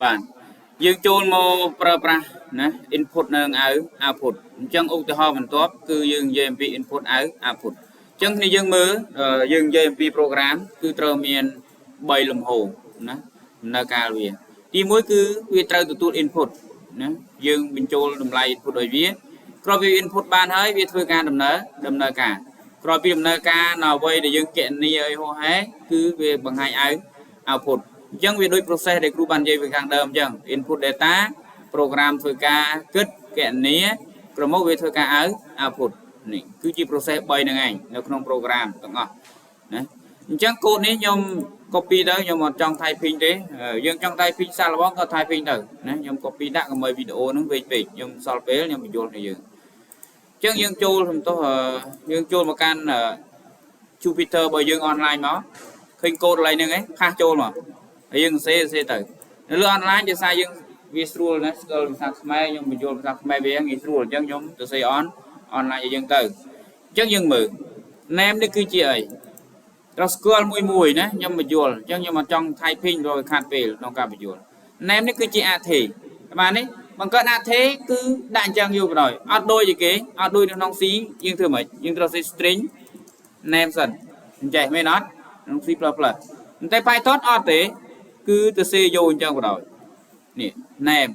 បាទយើងចូលមកប្រើប្រាស់ណា input និង output អញ្ចឹងឧទាហរណ៍បន្ទាប់គឺយើងនិយាយអំពី input output អញ្ចឹងគ្នាយើងមើលយើងនិយាយអំពី program គឺត្រូវមាន3លំហូរណាដំណើរការវាទី1គឺវាត្រូវទទួល input ណាយើងបញ្ចូលតម្លៃ input ឲ្យវាក្រោយពី input បានហើយវាធ្វើការដំណើរការក្រោយពីដំណើរការនៅអ្វីដែលយើងគណនាឲ្យហោហែគឺវាបង្ហាញឲ្យ output អញ្ចឹងវាដូច process ដែលគ្រូបាននិយាយពីខាងដើមអញ្ចឹង input data program ធ្វើការគិតគណនាក្រមកវាធ្វើការ output នេះគឺជា process 3ហ្នឹងឯងនៅក្នុង program ទាំងអស់ណាអញ្ចឹងកូដនេះខ្ញុំ copy ទៅខ្ញុំអត់ចង់ typing ទេយើងចង់ typing សាកល្បងក៏ typing ទៅណាខ្ញុំ copy ដាក់កុំឲ្យវីដេអូហ្នឹងវែងពេកខ្ញុំសល់ពេលខ្ញុំបញ្យល់ឲ្យយើងអញ្ចឹងយើងចូលសំទោសយើងចូលមកកាន់ Jupyter របស់យើង online មកឃើញកូដកន្លែងហ្នឹងឯង paste ចូលមកហើយយើងសរសេរទៅនៅលើ online ជាសារយើងវាស្រួលណាស្គាល់ភាសាខ្មែរខ្ញុំបញ្យល់ភាសាខ្មែរវាងាយស្រួលអញ្ចឹងខ្ញុំសរសេរ online ឲ្យយើងទៅអញ្ចឹងយើងមើល name នេះគឺជាអីត្រូវស្គាល់មួយមួយណាខ្ញុំបញ្យល់អញ្ចឹងខ្ញុំអត់ចង់ typing រកខាត់ពេលក្នុងការបញ្យល់ name នេះគឺជាអថេបាទនេះបង្កើតអថេគឺដាក់អញ្ចឹងយូរបណ្ដោយអត់ដូចគេអត់ដូចនៅក្នុង C យើងធ្វើម៉េចយើងត្រូវសេ string name សិនអញ្ចេះមែនអត់ក្នុង C++ តែ Python អត់ទេគឺទៅសេយកអញ្ចឹងបណ្ដោយនេះ name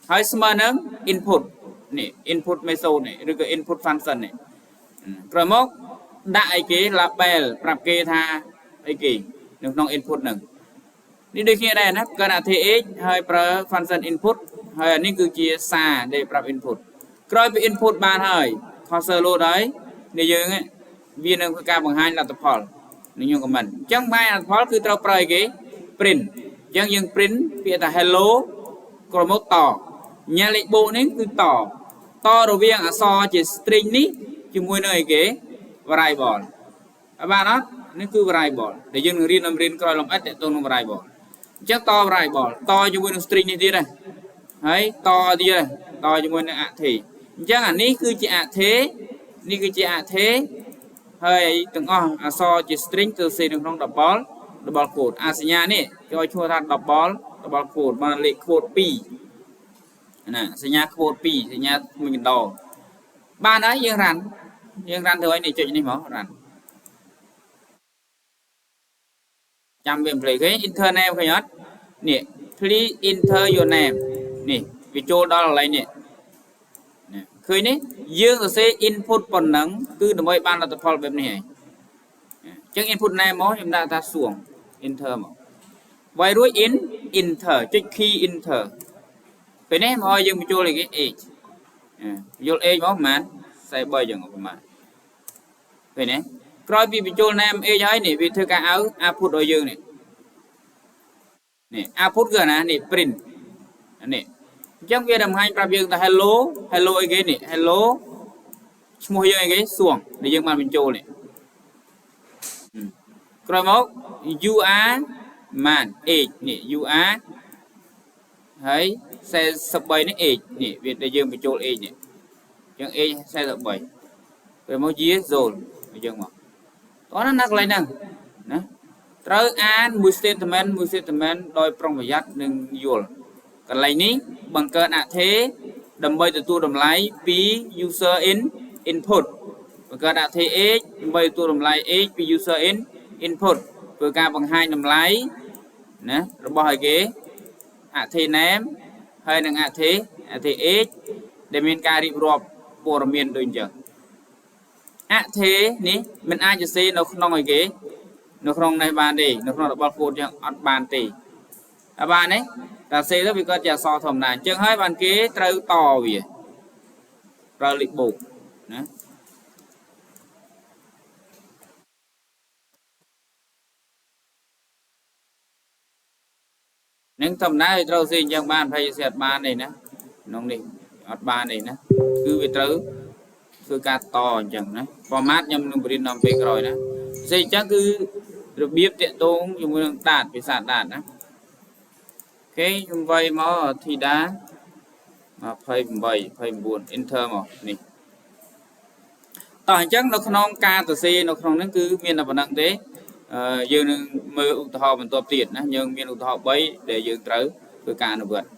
ហើយស្មើនឹង input នេះ input method នេះឬក៏ input function នេះក្រោយមកដាក់អីគេ label ប្រាប់គេថាអីគេនៅក្នុង input ហ្នឹងនេះដូចគ្នាដែរណាកើត th ហើយប្រើ function input ហើយអានេះគឺជាសារដែលប្រាប់ input ក្រោយពី input បានហើយ cursor load ហើយនេះយើងវានឹងធ្វើការបង្ហាញលទ្ធផលនឹងខ្ញុំ comment អញ្ចឹងបង្ហាញលទ្ធផលគឺត្រូវប្រើអីគេ print អញ្ចឹងយើង print ពាក្យថា hello ក្រោយមកតញ៉ាលេខបូកនេះគឺតតរវាងអក្សរជា string នេះជាមួយនឹងអីគេ variable ហើយបានអត់នេះគឺ variable ដែលយើងនឹងរៀននឹងរៀនក្រោយលម្អិតតទៅនឹង variable អញ្ចឹងត variable តជាមួយនឹង string នេះទៀតដែរហើយតទៀតដែរតជាមួយនឹងអថេអញ្ចឹងអានេះគឺជាអថេនេះគឺជាអថេហើយទាំងអស់អក្សរជា string ទៅសេនៅក្នុង double quote អាសញ្ញានេះគេឲ្យឈ្មោះថា double quote បានលេខ quote 2ណាសញ្ញា quote 2សញ្ញាមួយកណ្ដោបានហើយយើង run យើង run ទៅហើយនេះចុចនេះមក run ចាំវា play ឃើញ enter name ឃើញអត់នេះ please enter your name នេះវាចូលដល់កន្លែងនេះឃើញនេះយើងសរសេរ input ប៉ុណ្ណឹងគឺដើម្បីបានលទ្ធផលបែបនេះហើយអញ្ចឹង input name មកខ្ញុំដាក់ថាសួង enter មកវាយរួច in enter ចុច key enter ពេលនេះមកឲ្យយើងបញ្ចូលអីគេ age បញ្ចូល age មកប្រហែល43ចឹងប្រហែលពេលនេះក្រោយពីបញ្ចូល name age ហើយនេះវាធ្វើការ output ឲ្យយើងនេះនេះ output គឺអាណានេះ print នេះអញ្ចឹងវាបង្ហាញប្រាប់យើងថា hello hello អីគេនេះ hello ឈ្មោះយើងអីគេសួងដែលយើងបានបញ្ចូលនេះក្រោយមក you are man age នេះ you are ហើយ43នេះ age នេះវាដែលយើងបញ្ចូល age នេះអញ្ចឹង age 43ពេលមក years old អញ្ចឹងមកតោះណាកន្លែងហ្នឹងណាត្រូវអានមួយ statement មួយ statement ដោយប្រុងប្រយ័ត្ននិងយល់កន្លែងនេះបង្កើតអថេដើម្បីទទួលតម្លៃពី user in input បង្កើតអថេ age ដើម្បីទទួលតម្លៃ age ពី user in input ធ្វើការបង្ហាញតម្លៃណារបស់ឲ្យគេអថេ name ហើយនិងអថេ age ដែលមានការរៀបរាប់ព័ត៌មានដូចអញ្ចឹងអថេនេះមិនអាចសរសេរនៅក្នុងអីគេនៅក្នុងនេះបានទេនៅក្នុងរបស់កូដចឹងអត់បានទេតែបានទេតែសេទៅវាគាត់ជាអក្សរធម្មតាអញ្ចឹងហើយបានគេត្រូវតវាប្រើលេខបូកណានឹងធម្មតាវាត្រូវសេអញ្ចឹងបានហើយសេអត់បានទេណាក្នុងនេះអត់បានទេណាគឺវាត្រូវធ្វើការតអញ្ចឹងណា format ខ្ញុំនឹងបរៀនដល់ពេលក្រោយណាសេអញ្ចឹងគឺរបៀបតាក់ទងជាមួយនឹងដាតភាសាដាតណាអូខេខ្ញុំវាយមកធីតា28 29 enter មកនេះតោះអញ្ចឹងនៅក្នុងការសរសេរនៅក្នុងនេះគឺមានតែប៉ុណ្្នឹងទេយើងនឹងមើលឧទាហរណ៍បន្ទាប់ទៀតណាយើងមានឧទាហរណ៍3ដែលយើងត្រូវ ធ្វើការអនុវត្ត។